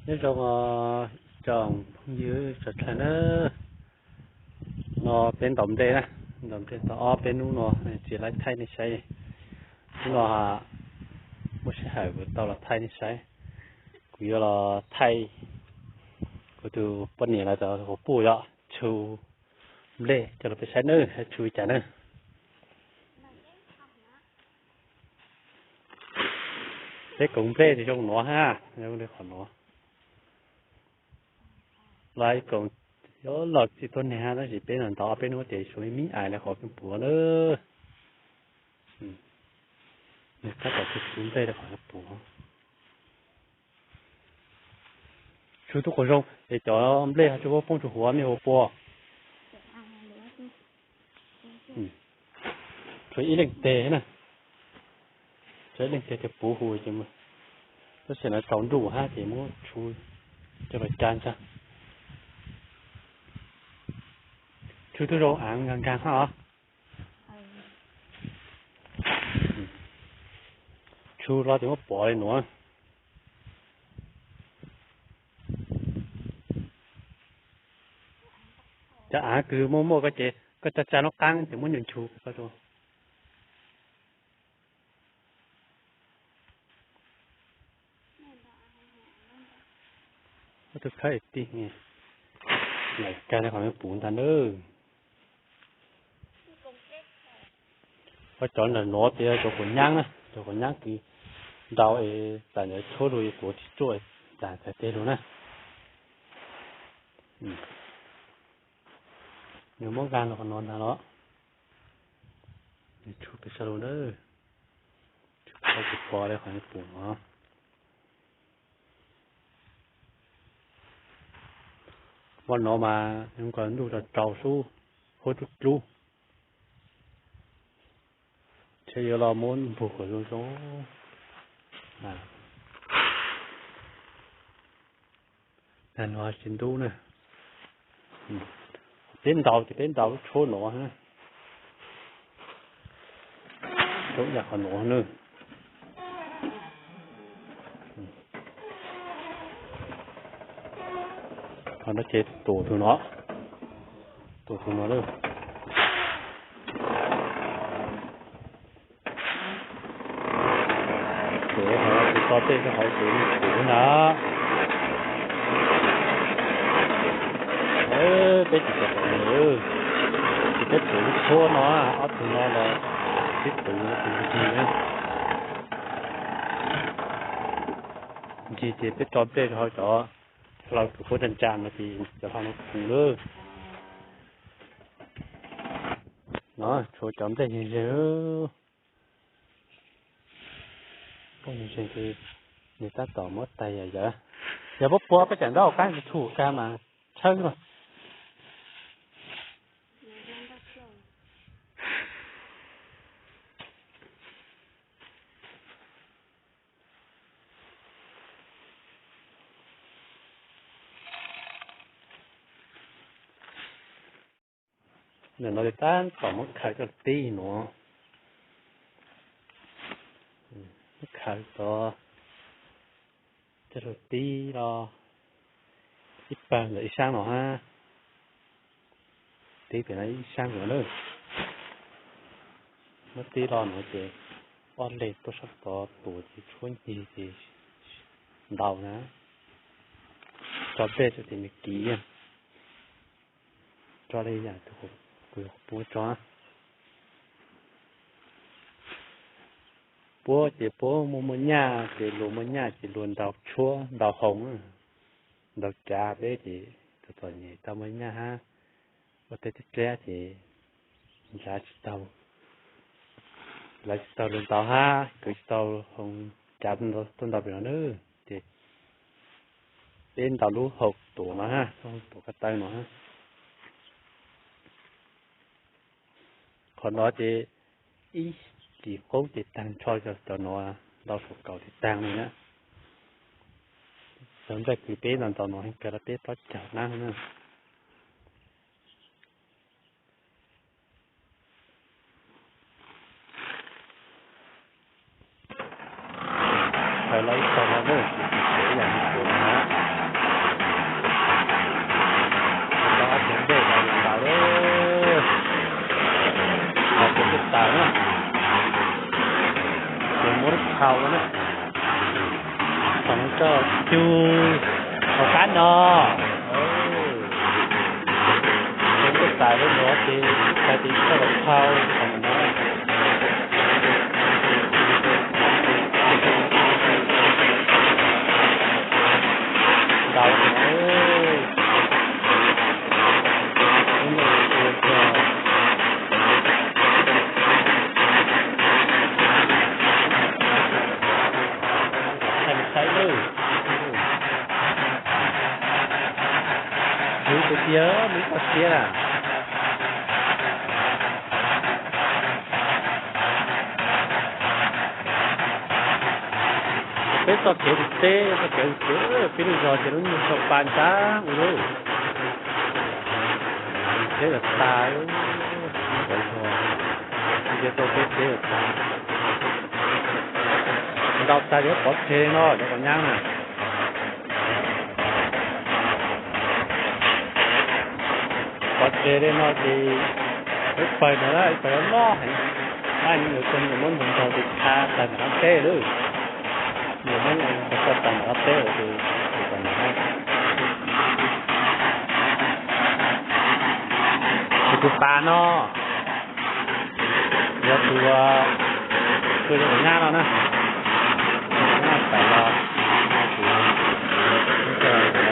Nyob zoo os ib tsoom phooj ywg sawv daws na, no peb ntaus nplej na, ntaus nplej tau ob peb hnub no tsis laib thaij nej saib. Hnub no muaj sij hawm kuv tau los thaij nej saib. Kuv yuav los thaij kuv tus poj niam los tau hauv puj yom, tshu nplej coj los peb saib nawb, tshu li cas nawb. Peb koom nplej zoo no ha, zoo li qhov no. Lawv koom los txij tuab neeg ha, tab sis peb ntaus ob peb hnub ces tshu me me ais li qhov peb puav na. Nws tab tom tshu nplej li qhov puav. Tshu tub quas zoo es cov nplej ho tsis poob tshu huav, nej puas pom? Tshuav ib leeg teg na, tshuav ib leeg teg ces puv hu ces, tab sis lawv tsaus ntuj hab ces muab tshu coj los ca ntag. Tshu tub zoo av nkaag nkaag hab os. Tshu los ces muab pov li nuav. Cov av kws muaj muaj ko ces koj tsa tsa lub qaab ces muab nyuam nchu ko. Ob tug khawb tij, lawm kag li qhov puv ntag nawb. Ho cov ntawm nuav ces cov quav nyaab na, cov quav nyaab kws ntaus es tas ntawd tshuab lug yuav tuav tsis tsuaj, tas txhais teg lug na. Nws muab nkaag lug qhov no ntag los. Nws tshuab pem sab lug na, tshuab tsis pom li qhov puv no. Muaj no mas nkaus ntuj rau rau sub, huab dlub dlub. Ntshe yuav los muab npug kom zoo zoo. Tag no tsis ntub na. Peb ntaus ces peb ntaus lub tshuab no, tshuab yam qhov no na. Qhov no ces tus tug no, tus tug no na. Ces ho tus tso tej rau hauv ces tshuav na. Peb tsis tau qhov no, ces peb tshuav lub tshuab no, ob tug no los peb tshuav tus ntsis na. Ntsis ces peb tso nplej rau hauv cov hlau kws puab ntsa ntsa no ces cov hlau no puv lawm. No tshuav cov nplej zeeg zeeg, nplej zeeg zeeg ces nws tab tom muab tag yam yawv. Yog puab puab peb caam ntaub qaab tshu kag mas tshawb mas. Ntawm no tab tom muab khaws coj tib nuav, muab khaws tod coj lug tib los ib pawg ntawm ib sab no hab, tib pem no ib sab ntawd na. Muab tib los nuav ces ob leg tuaj sab tod tuav ces tshuab ncig ces ntau na. Tso nplej rau ces nws kiv, tso li yam tug kuv puab tso. Puab ces puab muaj muaj nyaj ces luag muaj nyaj ces luag ntaus tshuab ntaus hoov, ntaus cav peb ces txom txom nyem tau muaj nyaj hab. Ua tej teb teb ces nrhav tsis tau, lawv tsis tau luag ntaus hab, kwv tsis tau hoov cav tuaj ntaus pem no na. Ces peb ntaus lub hauv tuam no hab, lub hauv tuam ko taw no hab. Qhov no ces ib kis qub ces taag nrho cov no, ntau saum kaum ces taag li na. Cov nplej kws peb ntaus ntaus no heev kawg los peb plaub caug nab na. Khaws los ib tog no na, ces kuv tsev yam li kuv no na. Phau na, txog coj cug hauv qab no. Ces tuaj txais lub nuav ces txais tes coj los phau no. Ntau. Saib lub, lub tiag, lub koj siab na. Peb txoj kev tus teb, txoj kev tus teb, peb lub zos ces lub nyuag tso pa ntag ua lub teb lawm tas, cov zos nce tuaj peb teb lawm tas. Ntau tas yuav pov tseg no cov quav nyab na. Pov tseg li no ces ib pawg ntawd na, ib pawg loj loj heev, nws muab ntog ntog ces kha tawg ntawm qab teb lawm. Nws muab ntog tawg ntawm qab teb lawm ces, tus tus pas no yog tus, tus yog tus nyab no na. Nyab pais los,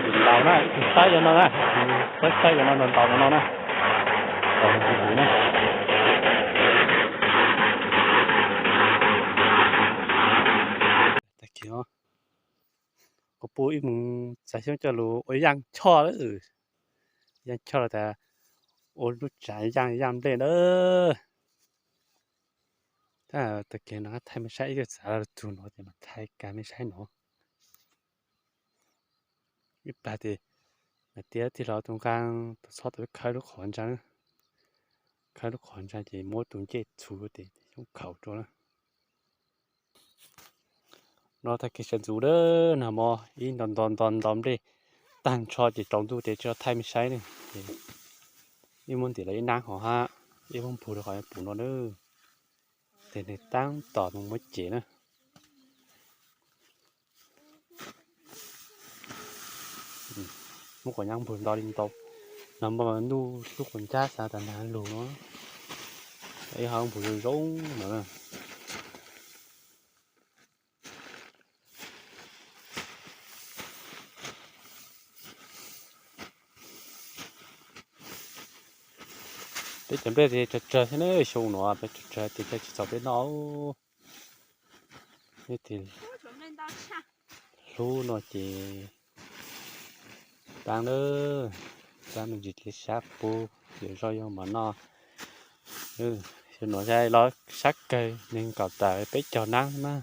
tus laus na, tus xawb yog no na, tus xawb xawb yog no, ntaus ntaus no na. Ntaus tus tus na. Tag kis kuv pub ib mus txav xyoob coj lug ua yaaj choj lawm. Yaaj choj los tas ua lub tsav yaaj yaaj nplej na. Tag kis no thaij mej saib ib tug txav tug no ces mas thaij kag mej saib no. Ib plag tes mas tiab tig los tus nqaa tus txhob tau khawb lub qhov ntsaa, khawb lub qhov ntsaa ces muab tus ncej txhuv tes xyoob khaus rua na. No tag kis sawv ntxuv lawm, nag hmo ib nto nto nto nto nplej tag nrho ces tsaus ntuj tes tsi thaij mej saib ne. Ib muab ntim los ib nab hov hab, ib muab npug rau qhov puv no na. Tes nws taab tom mus muab cem na. Muab quav nyab npug nto li ntau, nag hmo mas ntuj hlub quas ncab xav tas nag lug no, ib hov npug zoo zoo no na. Peb cov nplej tsawg tsawg thiab na, xyoo no peb tsawg tsawg tes coj tsis txaus peb noj. Tes hlub no ces taab lawm, taab me ntsis tes sab pug, yog zoj yog mov noj. Xyoo no los sab kawg neeg kaum tawm peb caug nab na.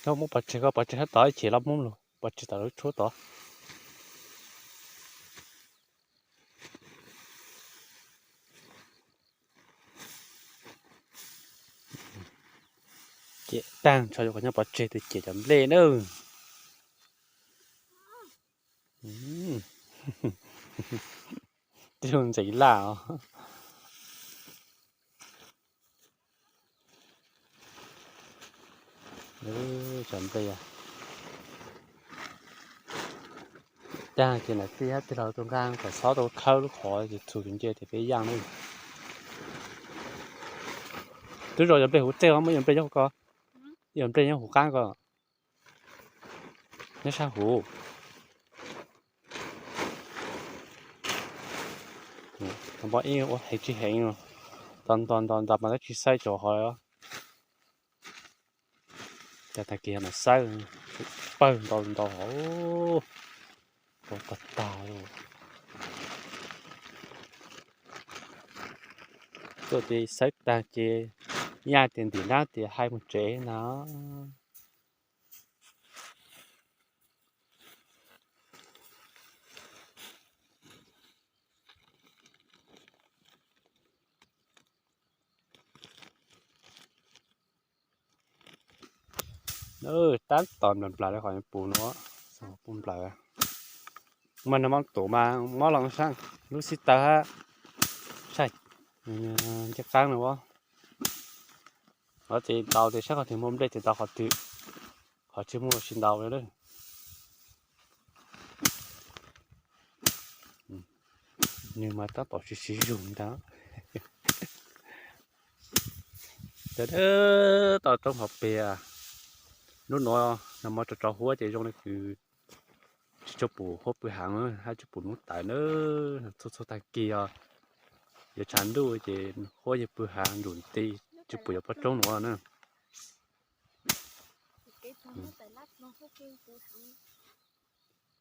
Muab pov tseg, koj pov tseg sab tod ib chim los muab lug pov tseg tom lub tshuab tod. Cem taag nrho yuav kom nyob pov tseg tes cem cov nplej na. Tib lub ntxeev laj os. Cov nplej taag ces nam tij hab tij laug tau nqaa kom xob tau khawb lub qhov ces txhuv tus ncej tes peb yaaj na. Tub zos yog nplej huv txej os, muaj yog nplej nyob huv ko, yog nplej nyob huv qaab ko, nyob sab huv. Npog ib ua heev tsis heev, nto nto nto nto mas tab tsis xaib tso hov. Cas tag kis mas xawb pawg ntau ntau hov, tau tag tag. Tuaj ces xawb tag ces yaj tias ntim nab tias hais mus tsev na. Tab tom nplawm nplawm li qhov pum no, pum nplawm. Mas nws mob tus mas mob los sab lub xib taws hab, saib ncej qaab no. Qhov tes ntau tes saib qhov twg muaj nplej tes ntau qhov twg, qhov tsis muaj tsis ntau li. Nws mas tab tom siv siv zug ntag. Tau roob hauv pes, hnub no nag hmo tso tso huab ces zoo li kws tsis tshua pum huab pw heev hab tsis pum nub tawm na. Txhua txhua tag kis os, yuav tshav ntuj ces huab yeej pw heev ntum nti, tsis pum yuav pob roob nuav na.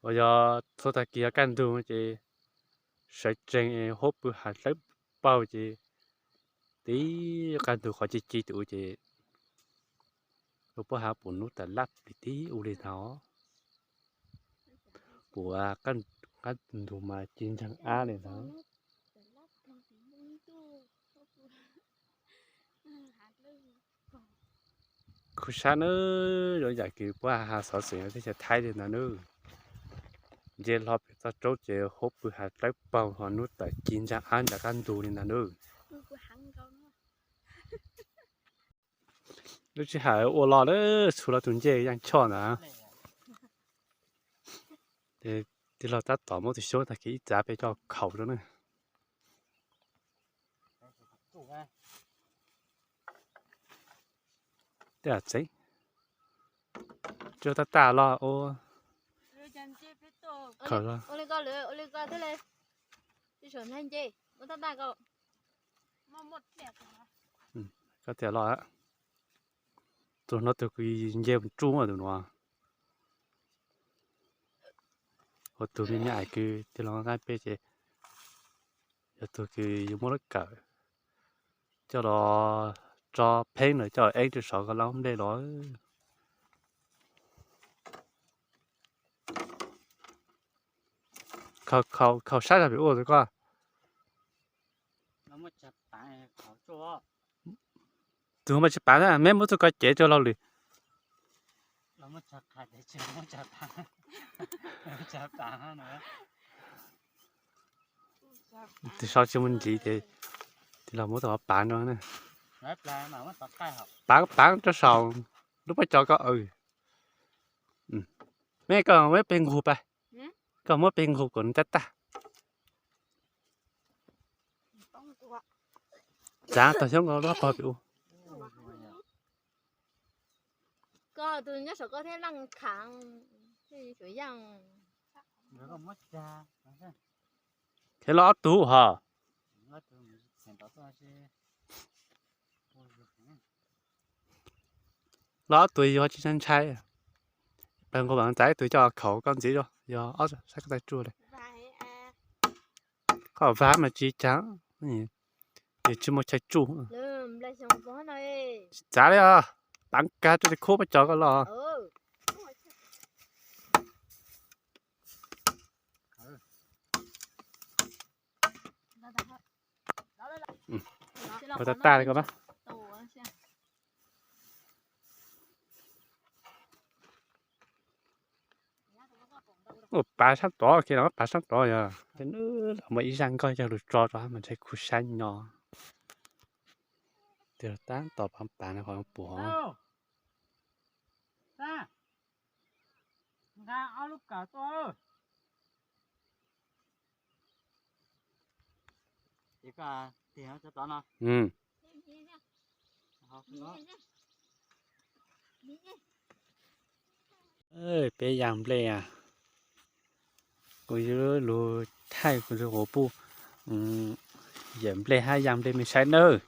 Uas yog txhua tag kis yog kaj ntug ces sawv tsees huab pw heev dlawb paug ces tib kaj ntug qhov ci ci tus ces ua puab hab pum nub tawm laj plis tib ua li ntawd. Pum qab ntug mas ci ntseeg ab li ntawd. Khuv sab nawb, zoo yam kws puab has xov xwm teb chaws Thaib li ntawd nawb. Nce hlo pem txoj roob ces huab pw heev dlawb paug ho nub tawm ci ntseeg ab nram qab ntug li ntawd nawb. Lub sij hawm ua los lawm, txhua lo tus ncej yeej choj ntawd. Tij laug tab tom muab tus xyoob tag kis ib txav peb coj khaum rau na. Tej tseeb, tsuas tab tag los ua khaum los. Koj tias los, tus no tus kws nce mus tsuj tus nuav. Ua tug me nyuam ais kws tij laug nqaij peb ces yog tug kws yug muab lub kawm coj los tso pheeb lawm coj eeb rau saud koj lab nplej los. Khaum sab zog pem ua tus koj. Tus mas tsis pav na, meb muab txuj koj cev rau laug lwm. Tus sau tsis muaj ntxiv ces tij laug muab tau pav no. Pav pav rau saum lub pob cov koj. Meb koj muab peg nqug pab, koj muab peg nqug kom nws tab tag. Txav tau xyoob nkaus lub pog pem ub. Koj tus nyob saum koj thiab leej khav, kheev los ob tug hos. Los ob tug yog tsis ntshai, pab nqua mam txav ib tug coj khaum koj ntxiv, yog ob saib koj tag tsuj li. Koj vab mas tsis cas, yog tsis muaj chaw tsuj. Tsis txav li os, pav kag rau tej khub pob cov koj los. Ua tag tag li koj pab. Ua pav sab tod, kiag los pav sab tod yog. Los muaj ib zaj nkoj yog lug tso rau mas ntshai khuv sab nyo. Tab tom pav pav no qhov puam. Peb yaj nplej, kuv yuav lug thaij kuv tus quas puj yawm nplej hab yaj nplej mej saib nawb.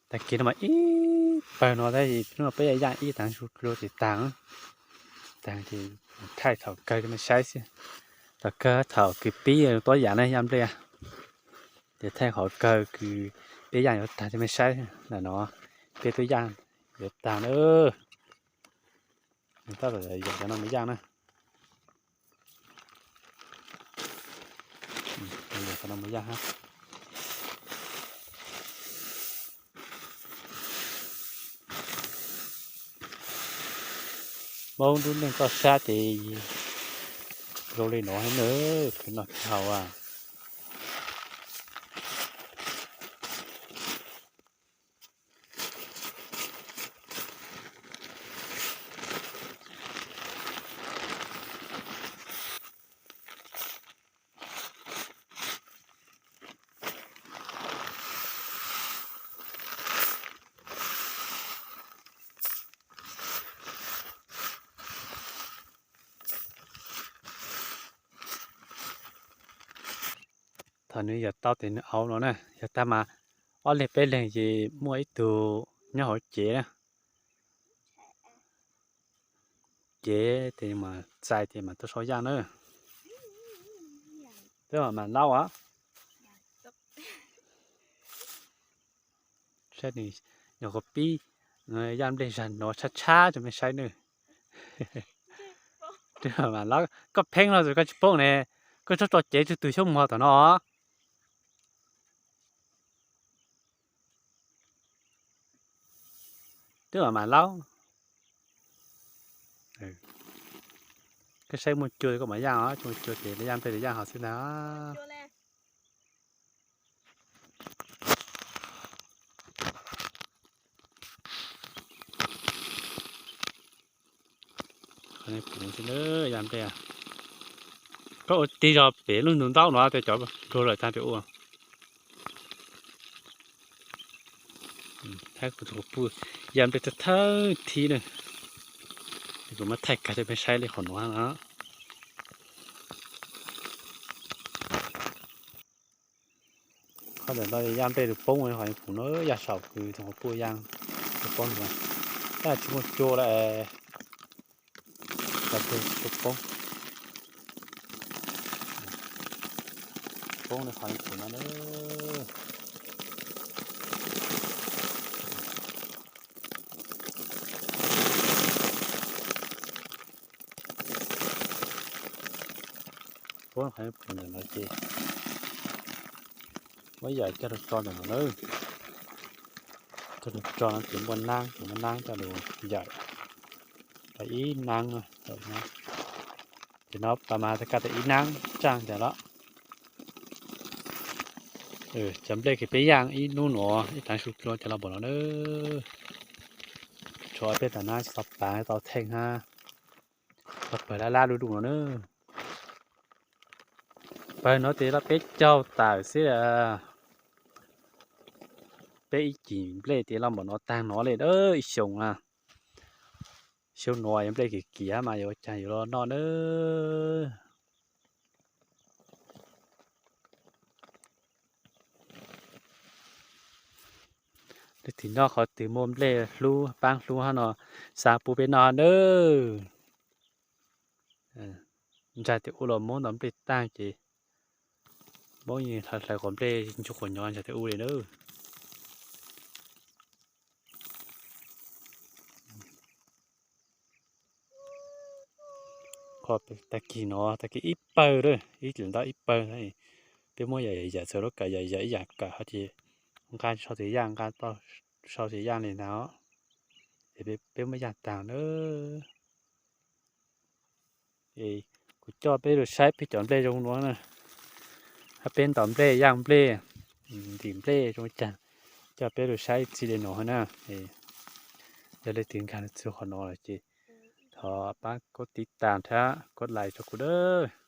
Tag kis no mas ib pawg no tab sis hnub no peb yaj ib tag su lug tes tag, tag ces thaij thaum kawg rau mej saib xwb. Thaum kawg thaum kws pib tuab yam na yaj nplej, ces thaij qhov kawg kws peb yaj yuav tag rau mej saib. Ntawm no peb tuab yaj yuav tag na. Tab tom yog cov no mus yaj na. Yog cov no mus yaj hab. Hmoob lub neej toj sab ces zoo li no thiab na, khwv noj khwv haus a. Thaum nws yawm tau tes nws auv no na, yog tag mas ob leeg peb leeg ces muaj ib tug nyob hauv cev na. Cev tes mas txais tes mas tuaj sau yaj na. Twb mam laub as. Saib nws nyuam qhuav pib yaj nplej zag no tshab tshab rau mej saib nawb. Twb mam laub, koj pheej los koj tsis poob ne, koj txhob tso cev tseg tus xyoob mog tom no. Twb mam laub. Koj saib muaj cua koj mam yaj os, tsis muaj cua ces yaj nplej yaj hov xwb ntag. Yaj nplej, koj ua tig zog pem lub ntug ntaub no tej cov luag lawm tag ua. Yaj nplej thawj thib na, kuv muab thaij kag rau peb saib li qhov no na. Qhov ntawm no yaj nplej lug poob, qhov kuv no yaj saum kws tug qhov puj yaj poob, tab tsis muaj cua lawm. Poob, poob qhov kuv no. Poob qhov ntawm no ces muab yawm coj lug tso ntawm no na. Coj lug tso no ces muaj naab, ces muaj naab coj lug yawm tau ib naab. Ces no pas mas tau kaj tau ib naab tsaaj ntawd los. Cov nplej kws peb yaaj ib nub nuav ib taav su dlua cov lug npaum no na. Tshuav peb taag naab tsis tau paav tau theej hab, tau pawg lab lab luj luj no na. Pawg no tes loj peb caug tawm xwb. Peb ib cim nplej tes loj npaum no taag no le ib xyoos na. Xyoo no yuav nplej kim kim mas yuav ua caag yuav lug noj na. Leej twg nyob qhov twg muaj nplej hlub paab hlub hab no xa pub peb noj nawb. Ntsaig tes ub los muab ntau nplej taag ces muab hlawv hlawv quas nplej ntsuj quas nyob ntsaig tes ub le nawb. Qhov tag kis no tag kis ib pawg lawm, ib ntau ib pawg, peb muab yawm yawm txhua lub kawm yawm yawm ib yam kawm hab ces nqa sau tes yaj, nqa tau sau tes yaj li ntawd, ces peb muab yaj taag nawb. Es kuv coj peb lug saib peb cov nplej zoo nuav na, hab peb ntaus nplej yaaj nplej, ntim nplej zoo caag, coj peb lug saib txij li no na. Yog leej twg nkaag txug qhov no lawm ces thov paab kov tiv tam hab kov like rua kuv nawb.